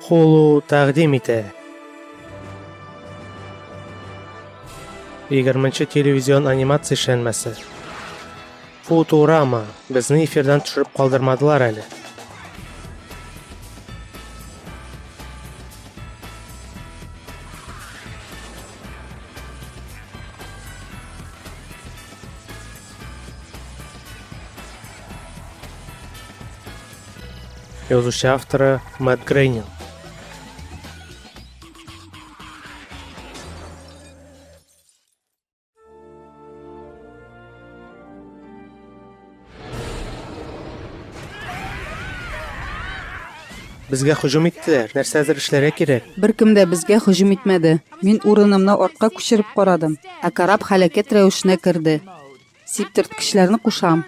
Hulu тәкъдим итә. 20 телевизион анимация эшләнмәсе. Футурама. Безне эфирдан төшереп калдырмадылар әле. Язучы авторы Мэтт Грейнинг. Безгә һөҗүм иттеләр. Нәрсәдер эшләргә кирәк. Беркем дә безгә һөҗүм итмәде. Мин урынымны артка күчереп карадым, ә кораб хәләкәт рәвешенә керде. Сиптырткечләрне кушам.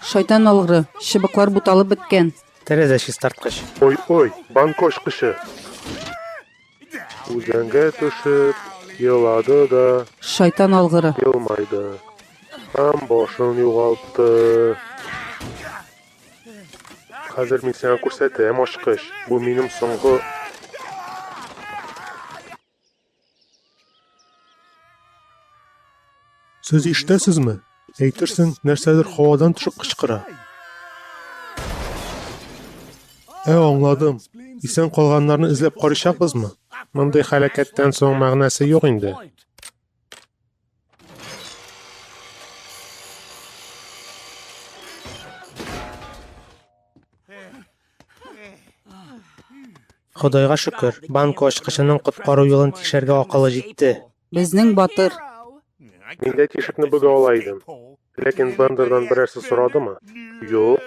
Шайтан алгыры, чыбыклар буталып беткән. Тәрәзә чистарткыч. Ой-ой, банка ачкычы! Үзәнгә төшеп, елады да. Шайтан алгыры. Елмайды. Һәм башын югалтты. Хәзер мин сиңа күрсәтәм ачкыч. Бу минем соңгы. Сез ишетәсезме? Әйтерсең, нәрсәдер һавадан төшеп кычкыра. Ә, аңладым. Исән калганнарны эзләп карыйчакбызмы? Мондый хәрәкәттән соң мәгънәсе юк инде. Ходайга шөкер, банка ачкычының коткару юлын тишәргә акылы җитте. Безнең батыр. Мин дә тишекне бөгә ала идем. Ләкин Бендердан берәрсе сорадымы? Юк.